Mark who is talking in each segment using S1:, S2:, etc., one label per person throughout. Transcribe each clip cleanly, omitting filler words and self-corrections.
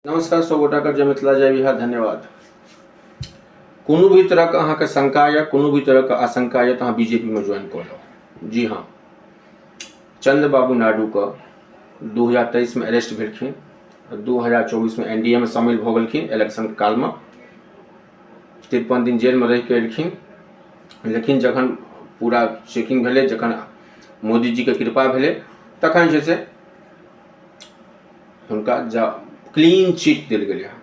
S1: नमस्कार सब गोटाके, जय मिथिला, जय बिहार। धन्यवाद। कोनो भी तरहके अहाँके शंका या कोनो भी तरहके आशंका यऽ तऽ अहाँ बीजेपीमे ज्वाइन कऽ जाउ। जी हाँ, चंद्रबाबू नायडूके 2023मे अरेस्ट भेलखिन, 2024मे एन डी ए मे शामिल भऽ गेलखिन। इलेक्शन कालमे 53 दिन जेलमे रहिके एलखिन, लेकिन जखन पूरा चेकिंग भेलै, जखन मोदीजीके कृपा भेलै, तखन जे छै से हुनका जा क्लीन चिट देल गेलै हँ।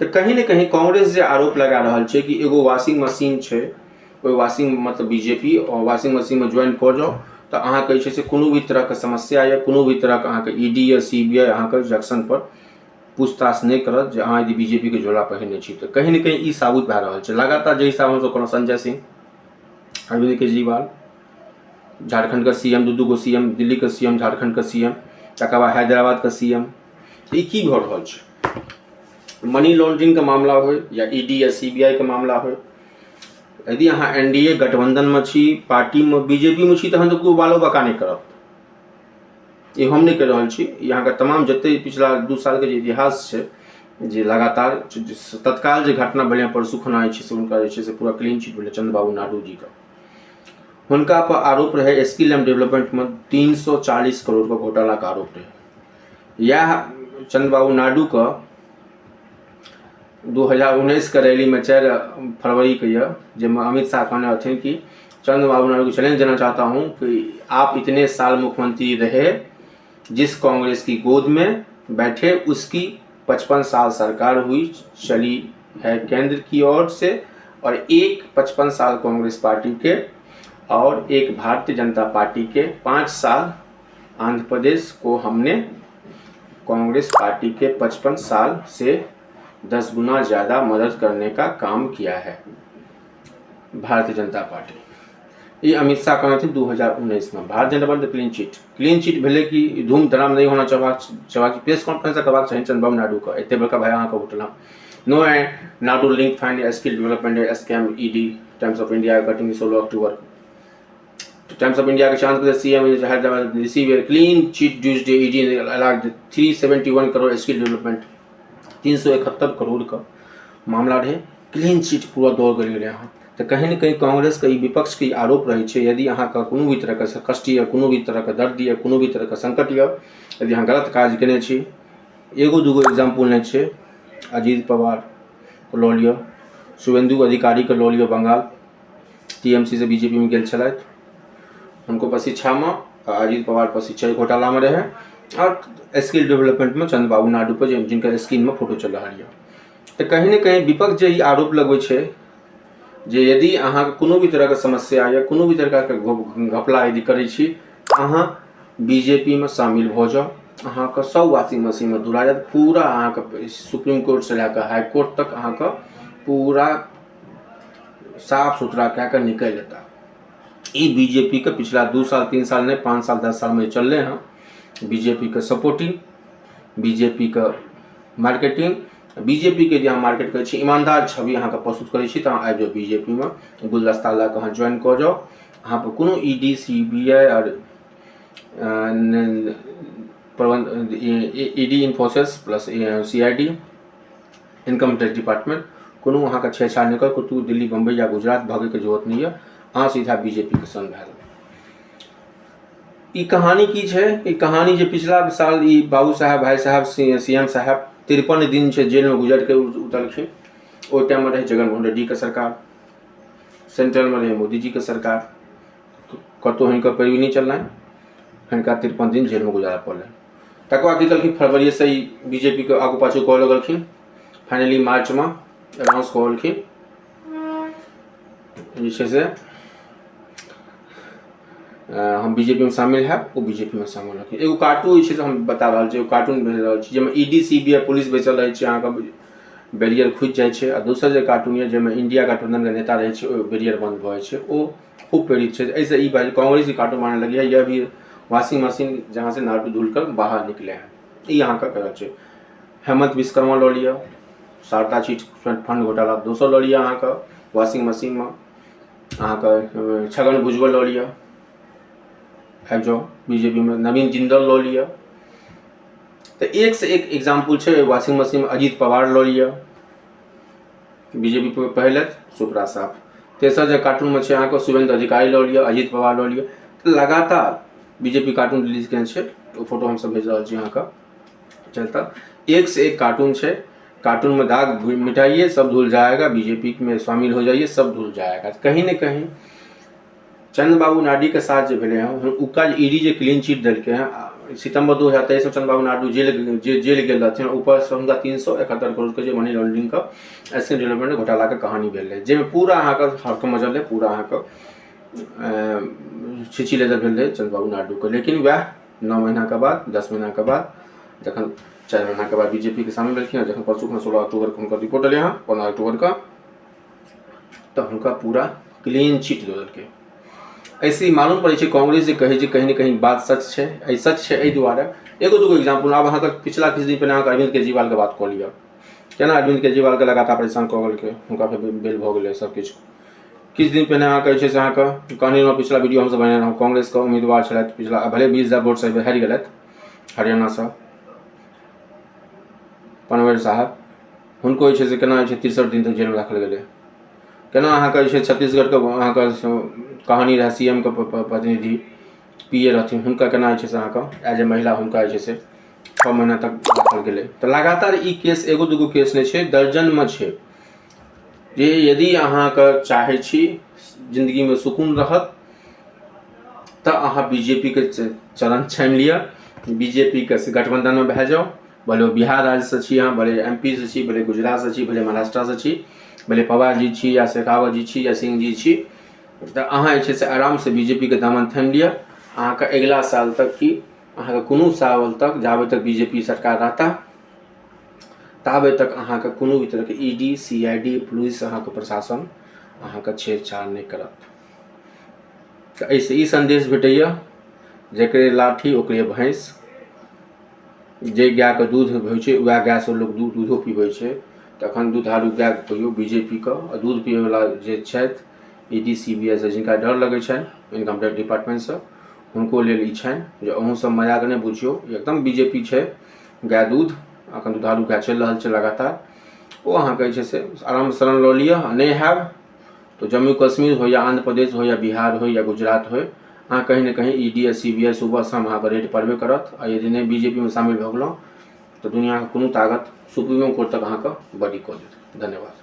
S1: तऽ कहीं ने कहीं कांग्रेस जे आरोप लगा रहल छै कि एगो वॉशिंग मशीन छै, ओहि वॉशिंग मतलब बीजेपी, आओर वॉशिंग मशीनमे ज्वाइन कऽ जाउ तऽ अहाँके जे छै से कोनो भी तरहके समस्या या कोनो भी तरहके अहाँके ई डी या सी बी I अहाँके जंक्शन पर पूछताछ नहि करत जे अहाँ यदि बीजेपीके झोला पहिरने छी। तऽ कहीं ने कहीं ई साबित भए रहल छै लगातार। जे हिसाब हमसभ कहलहुँ, संजय सिंह, अरविंद केजरीवाल, झारखण्डके सी एम, दू दू गो सी एम, दिल्लीके सी एम, झारखण्डके सी एम, तकर बाद हैदराबादके सी एम, ई की भऽ रहल छै? मनी लॉन्ड्रिंगके मामला होइ या ई डी या सी बी I के मामला होइ, यदि अहाँ एन डी ए गठबन्धनमे छी, पार्टीमे बीजेपीमे छी, तहन तऽ केओ बालो बका नहि करत। ई हम नहि कहि रहल छी, ई अहाँके तमाम जतेक पिछला 2 सालके जे इतिहास छै जे लगातार तत्काल जे घटना भेलै परसू खुना जे छै से हुनका जे छै से पूरा क्लीन चिट भेलै चंद्रबाबू नायडू जीके। हुनका पर आरोप रहै स्किल एंड डेवलपमेंटमे 340 करोड़के घोटालाके आरोप रहै। इएह चंद्रबाबू नायडूके 2019के रैलीमे 4 फरवरीके यऽ, जाहिमे अमित शाह कहने रहथिन कि चंद्रबाबू नायडू को चैलेंज देना चाहता हूँ कि आप इतने साल मुख्यमंत्री रहे, जिस कांग्रेस की गोद में बैठे उसकी 55 साल सरकार हुई चली है केंद्र की ओर से और एक 55 साल कांग्रेस पार्टी के और एक भारतीय जनता पार्टी के 5 साल आंध्र प्रदेश को हमने कांग्रेस पार्टी के 55 साल से 10 गुना ज़्यादा मदद करने का काम किया है भारतीय जनता पार्टी। ई अमित शाह कहने थे 2019 में। Bharatiya Janata party clean chit, clean chit भेलै कि धूम धड़ाम नहि होना चाहबाक, प्रेस कॉन्फ्रेंस करबाक चाही चंद्रबाबू नायडूके। एते बड़का भाई अहाँके घोटाला no Naidu link find skill development scam ED Times of India cutting 16 October. Times of India के Andhra Pradesh CM Hyderabad receive clean chit Tuesday, ED allowed 371 crore skill development. 371 crore का मामला रहे, क्लीन चिट पूरा दौड़ गेल गेलै हँ। तऽ कहीं ने कहीं कांग्रेसके ई विपक्षके ई आरोप रहै छै, यदि अहाँके कोनो भी तरहके कष्ट यऽ, कोनो भी तरहके दर्द यऽ, कोनो भी तरहके संकट यऽ, यदि अहाँ गलत काज केने छी, एगो दूगो एग्जाम्पल नहि छै। अजीत पवारके लऽ लिअ, शुभेन्दु अधिकारीके लऽ लिअ, बंगाल टी एम सी से बी जे पी मे गेल छलथि, हुनको प्रशिक्षामे आ अजीत पवार प्रशिक्षा घोटालामे रहै आओर स्किल डेवलपमेंटमे चंद्रबाबू नायडू पर जिनकर स्क्रीनमे फोटो चलि रहल यऽ। तऽ कहीं ने कहीं विपक्ष जे ई आरोप लगबै छै जे यदि अहाँके कोनो भी तरहके समस्या या कोनो भी तरहके घपला यदि करै छी, अहाँ बी जे पी मे शामिल भऽ जाउ, अहाँके सब वॉशिंग मशीनमे धुला जायत पूरा, अहाँके सुप्रीम कोर्टसँ लए कऽ हाई कोर्ट तक अहाँके पूरा साफ सुथरा कए कऽ निकलि जेता। ई बी जे पी के पिछला 2 साल, 3 साल नहि, 5 साल, 10 सालमे चललै हँ। बी जे पी के सपोर्टिंग, बी जे पी के मार्केटिंग, बी जे पी के जे अहाँ मार्केट करै छी, ईमानदार छवि अहाँके प्रस्तुत करै छी, तऽ अहाँ आबि जाउ बी जे पी मे, गुलदस्ता लऽ कऽ अहाँ ज्वाइन कऽ जाउ। अहाँ पर कोनो E D, C B I आओर प्रबंध E D, Infosys plus C I D, income tax department कोनो अहाँके छेड़छाड़ नहि करत। कतहु दिल्ली, बम्बई या गुजरात भगैके जरूरत नहि यऽ, अहाँ सीधा बी जे पी के संग भए जाउ। ई कहानी की छै? ई कहानी जे पिछला साल ई बाबू साहेब, भाई साहेब, सी एम साहेब 53 दिन छै जेलमे गुजर के उतरलखिन। ओहि टाइममे रहै जगन मोहन रेड्डीके सरकार, सेंट्रलमे रहै मोदीजीके सरकार, कतहु हिनकर पैरवी नहि चललनि, हिनका 53 दिन जेलमे गुजारऽ पड़लनि। तकर बाद की केलखिन? फरवरीसँ ई बी जे पी के आगू पाछू कऽ लगलखिन। फाइनली मार्चमे अनाउंस कऽ देलखिन जे छै से हम बीजेपी में शामिल है। ओ बीजेपी में शामिल होखिन। एगो कार्टून जे छै से हम बता रहल छी, एगो कार्टून भेज रहल छी जाहिमे E D, C B I, police बैसल रहै छै, अहाँके बैरियर खुजि जाइ छै, आ दोसर जे कार्टून यऽ जाहिमे इंडिया गठबंधनके नेता रहै छै, ओ बैरियर बंद भऽ जाइ छै। ओ खूब प्रेरित छै एहिसँ। ई बात कांग्रेस ई कार्टून मारने लगी है, यह भी वॉशिंग मशीन जहाँ से नाटू धुल कर बाहर निकले हैं। ई अहाँके करल छै। हेमंत विश्वकर्मा लऽ लिअ, शारदा चिट फंड घोटाला। दोसर लऽ लिअ अहाँके वॉशिंग मशीनमे अहाँके छगन भुजबल लऽ लिअ, आबि जाउ बीजेपीमे। नवीन जिंदल लऽ लिअ। तऽ एक से एक एग्जाम्पल छै। वॉशिंग मशीनमे अजीत पवार लऽ लिअ, बीजेपी पहिले सुपड़ा साफ। तेसर जे कार्टूनमे छै अहाँके शुभेंदु अधिकारी लऽ लिअ, अजीत पवार लऽ लिअ। तऽ लगातार बीजेपी कार्टून रिलीज केने छै, ओ फोटो हमसब भेज रहल छी अहाँके। चलता एक से एक कार्टून छै, कार्टून में दाग मिटाइए सब धुल जाएगा, बीजेपी में शामिल हो जाइए सब धुल जाएगा। कहीं ने कहीं चंद्रबाबू नायडू के साथ जे भेलै हँ, उनका जे ईडी जे क्लीन चिट देलकै हँ, सितम्बर 2023 में चंद्रबाबू नायडू जेल गेल रहथिन। ऊपरसँ हुनका 371 करोड़के जे मनी लॉन्ड्रिंगके स्किल डेवलपमेंट घोटालाके कहानी भेल रहै, जाहिमे पूरा अहाँके हड़कंप मचल रहै, पूरा अहाँके छिची लेदर भेल रहै चंद्रबाबू नायडूके। लेकिन वएह 9 महीनाके बाद, 10 महीनाके बाद, जखन 4 महीनाके बाद बीजेपीके शामिल भेलखिन, जखन परसू 16 अक्टूबरके हुनकर रिपोर्ट एलै हँ, 15 अक्टूबरके, तऽ हुनका पूरा क्लीन चिट दऽ देलकै। ऐसे मालूम पड़ै छै कांग्रेस जे कहै छै कहीं ने कहीं बात सच छै। एहि सच छै एहि दुआरे एगो दूगो एग्जाम्पल। आब अहाँके पिछला किछु दिन पहिने अहाँके अरविंद केजरीवालके बात कऽ लिअ, केना अरविंद केजरीवालके लगातार परेशान कऽ गेलकै, हुनका फेर बेल भऽ गेलै सबकिछु। किछु दिन पहिने अहाँके जे छै से अहाँके कहने रहौँ, पिछला वीडियो हमसब बनेने रहौँ, कांग्रेसके उम्मीदवार छलथि पिछला, भले 20,000 वोटसँ हारि गेलथि हरियाणासँ पनवर साहब, हुनको जे छै से केना जे छै 63 दिन तक जेलमे राखल गेलै। केना अहाँके जे छै छत्तीसगढ़के अहाँके कहानी रहै, सी एम के प्रतिनिधि पी ए रहथिन, हुनका केना जे छै से अहाँके एज ए महिला हुनका जे छै से 6 महीना तक राखल गेलै। तऽ लगातार ई केस एगो दूगो केस नहि छै, दर्जनमे छै। जे यदि अहाँके चाहै छी जिन्दगीमे सुकून रहत तऽ अहाँ बी जे पी के चरण छानि लिअ, बी जे पी के गठबन्धनमे भए जाउ, भले ओ बिहार राज्यसँ छी अहाँ, भले एम पी सँ छी, भले गुजरातसँ छी, भले महाराष्ट्रसँ छी, भले पवार जी छी या शेखावत जी छी या सिंह जी छी, तऽ अहाँ जे छै से आरामसँ बी जे पी के दामन थामि लिअ। अहाँके अगिला साल तक की अहाँके कोनो साल तक जाबे तक बी जे पी सरकार रहता ताबे तक अहाँके कोनो भी तरहके E D, C I D, police अहाँके प्रशासन अहाँके छेड़छाड़ नहि करत। तऽ एहिसँ ई सन्देश भेटैए जकरे लाठी ओकरे भैँस। जे गायके दूध होइ छै उएह गायसँ लोक दूधो पीबै छै, तखन दुधारू गाय कहियौ बी जे पी के, आ दूध पीबैवला जे छथि E D, C B I सँ जिनका डर लगै छनि, इनकम टैक्स डिपार्टमेंटसँ, हुनको लेल ई छनि जे अहूँसभ मजाक नहि बुझियौ, एकदम बी जे पी छै गाय दूध, एखन दुधारू गाय चलि रहल छै लगातार। ओ अहाँके जे छै से आरामसँ शरण लऽ लिअ, आ नहि हैब तऽ जम्मू कश्मीर हो या आन्ध्र प्रदेश हो या बिहार हो या गुजरात हो, अहाँ कहीं ने कहीं ई डी या सी बी I सुबह शाम अहाँके रेड पड़बे करत। आ यदि नहि बी जे पी मे शामिल भऽ गेलहुँ तऽ दुनिआँके कोनो ताकत सुप्रीमो कोर्ट तक अहाँके बरी कऽ देत। धन्यवाद।